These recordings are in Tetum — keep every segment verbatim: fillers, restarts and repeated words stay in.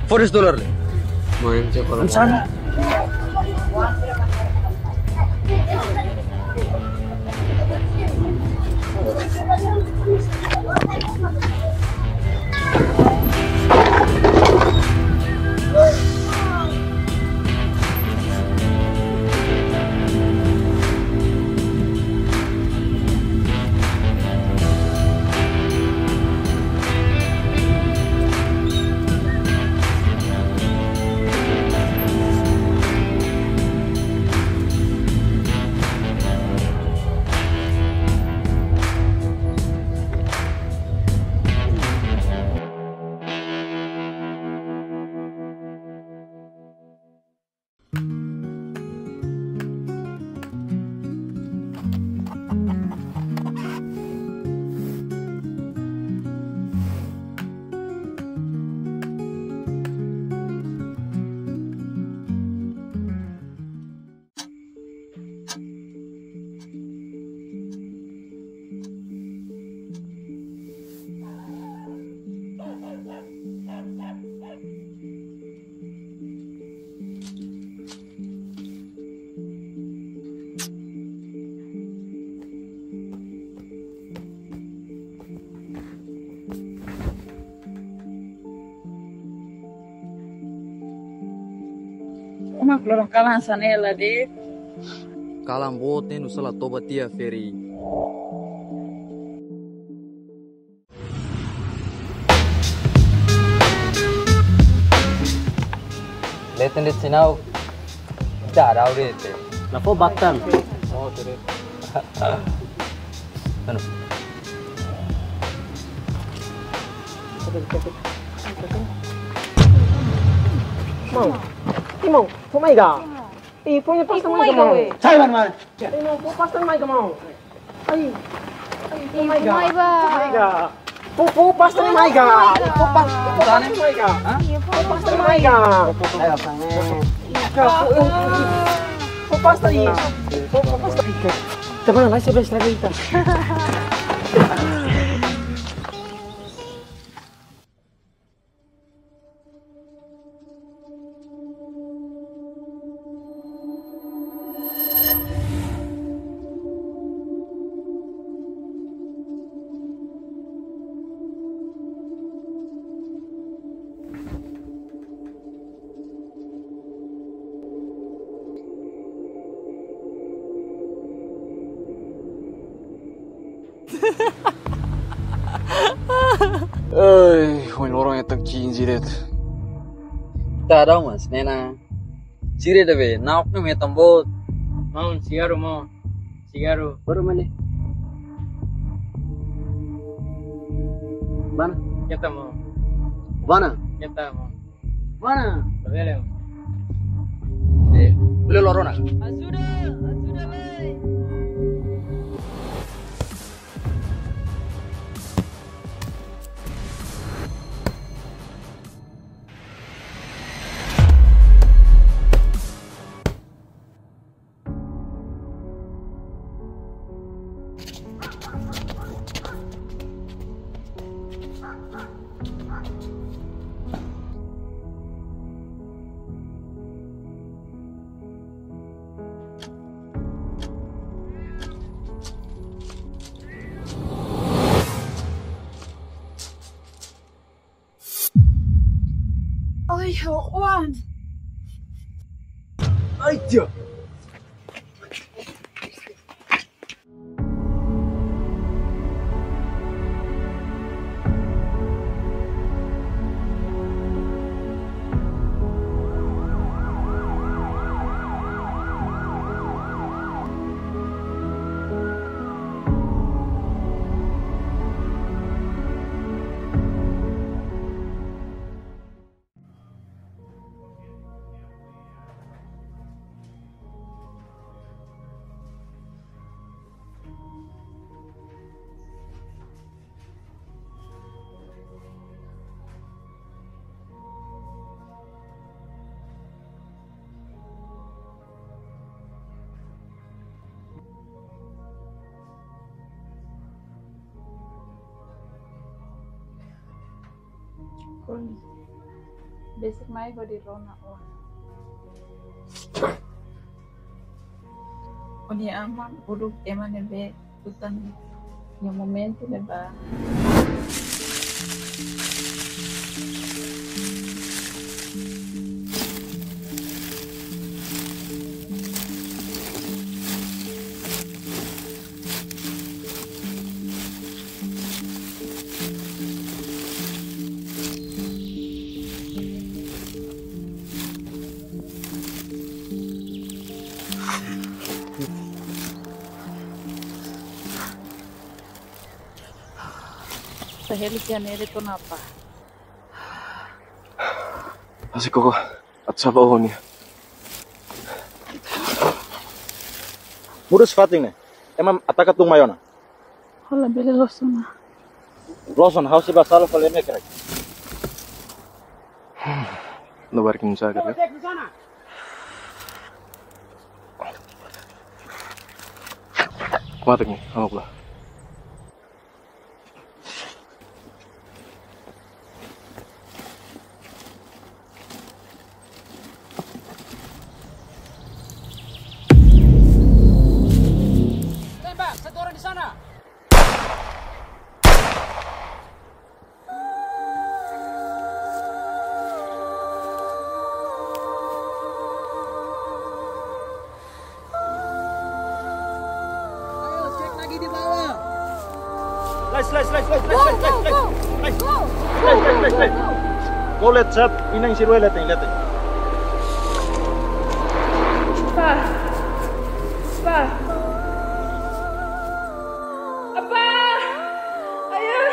Foda-se dolar le. Main cek orang. Sana. Uma, loron kalan hanesan ne'e la de'it. Kalan boot ne'e, nu'usá la toba tiha ferik. Leten de'it sinál. Dah, dah, udah itu. La fó batan. Oh, tidak. Anu. Mau. Ih, mau. Fó mai ka? Ih, fó mai pasta mai ka, mau. Sai, Bang, Bang. Ih, mau, fó pasta mai ka, mau. Ai. Ai, fó mai ka? Fó mai ka? Fó mai ka? Fó, fó pasta mai ka? Fó pas-, fó pasta mai ka? Hah? Fó pasta mai ka? Fó pasta, ih. Fó, fó pasta, ih. Fó pasta, ih. Teman, lai, sebelah, sebelah kita. Ei, ohin loron hetan quinze de'it. Ita dau mas, nena. Sira ida be, naok ne'e hetan boot. Maun, sigaru, maun. Sigaru. Baru mana? Mana? Keta, maun. Mana? Keta, maun. Mana? Labele, maun. Eh, bele loron ona. Ajuda, ajuda, bele. Oi, Juan. Ai, Dios. Kon, besik mai hodi rona ona. Ó-nia aman uluk ema ne'ebé tutan iha momentu ne'ebá. Saheli kia nere to napa? Asi koko, atu saba oho nia. Muda sifatin ne'e. Ema ataka tun mai ona. Hola bele loos ona. Loos ona, ha'u sei bá sala fali ema ne'e karik. Lo barkin sa karik. Mata ni, ha'u pula. Tembak, satu orang di sana. Ayo, cek lagi di bawah. Lais, lais, lais, lais, lais, lais, lais, lais. Go, go, go. Lais, lais, lais, lais, lais. Go, go, go, go. Go, let's up. Inang sirwe leteng, leteng. Pa. Pa. Apa? Ayah.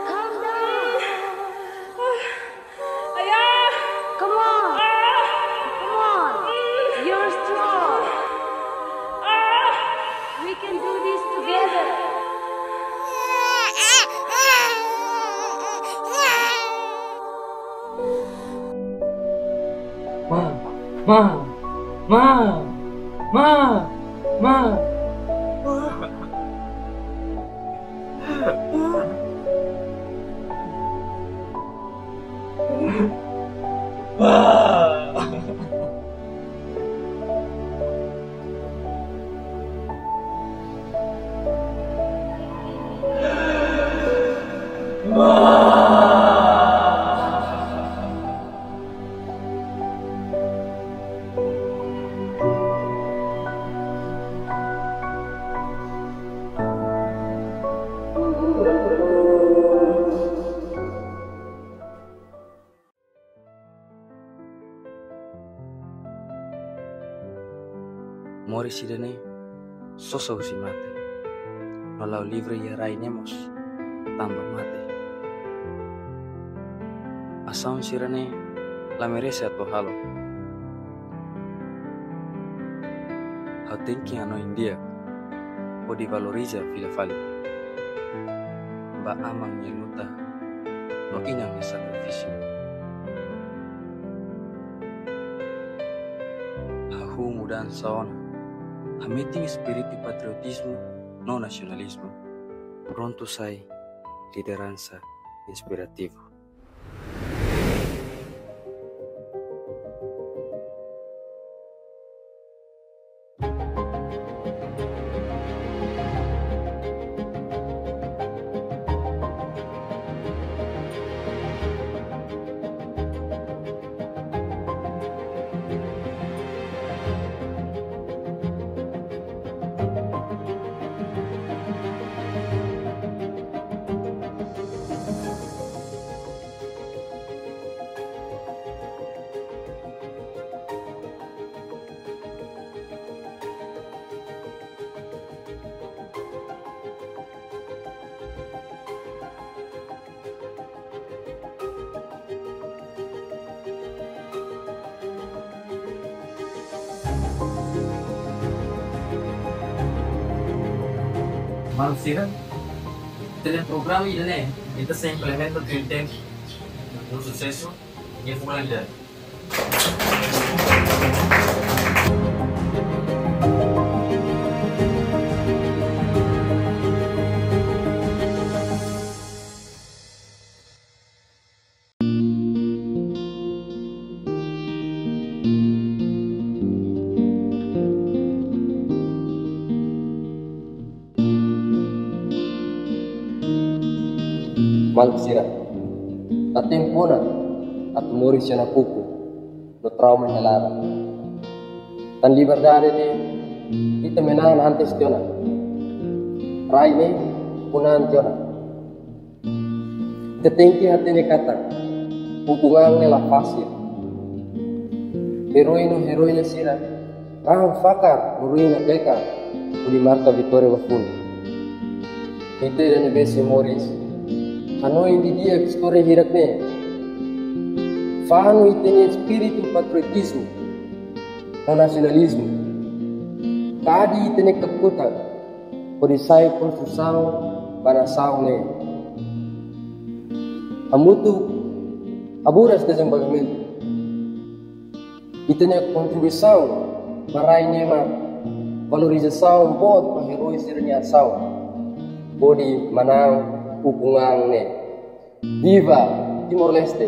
Calm down. Ayah. Come on. Come on. You're strong. We can do this together. Ma, ma, ma, ma, ma. Moris ida-ne'e sosa husi mate. No la'o livre iha rai ne'e mós tanba mate. Asaun sira-ne'e la merese atu halo. Ha'u tenke hanoin di'ak hodi valoriza fila fali ba aman nia luta no inan nia sakrifísiu. Hahú mudansa ona, hametin espíritu patriotizmu no nasionalizmu, prontu sai lideransa inspirativu. Maluk sira, ita-nia programa ida-ne'e, ita sei implementa tuir tempu, ho susesu, iha fulan ida. Maluk sira, la tempu ona atu moris iha nakuku no trauma nia laran. Tan liberdade ne'e ita manán antes tiha ona. Rai ne'e ukun-an tiha ona. Ita tenke hatene katak ukun-an ne'e la fasil. Eroi no eroína sira raan fakar no ruin naklekan hodi marka vitória ba funu. Ita ida ne'ebé sei moris, hanoin didi'ak istória hirak-ne'e. Fanu ita-nia espíritu patriotizmu no nasionalizmu. Kadi ita-nia kakutak hodi sai konstrusaun ba nasaun ne'e. Hamutuk haburas dezenvolvimentu. Ita-nia kontribuisaun ba rai ne'e mak valorizasaun boot ba eroi sira-nia asaun hodi manán ukun-an ne'e. Viva Timor-Leste!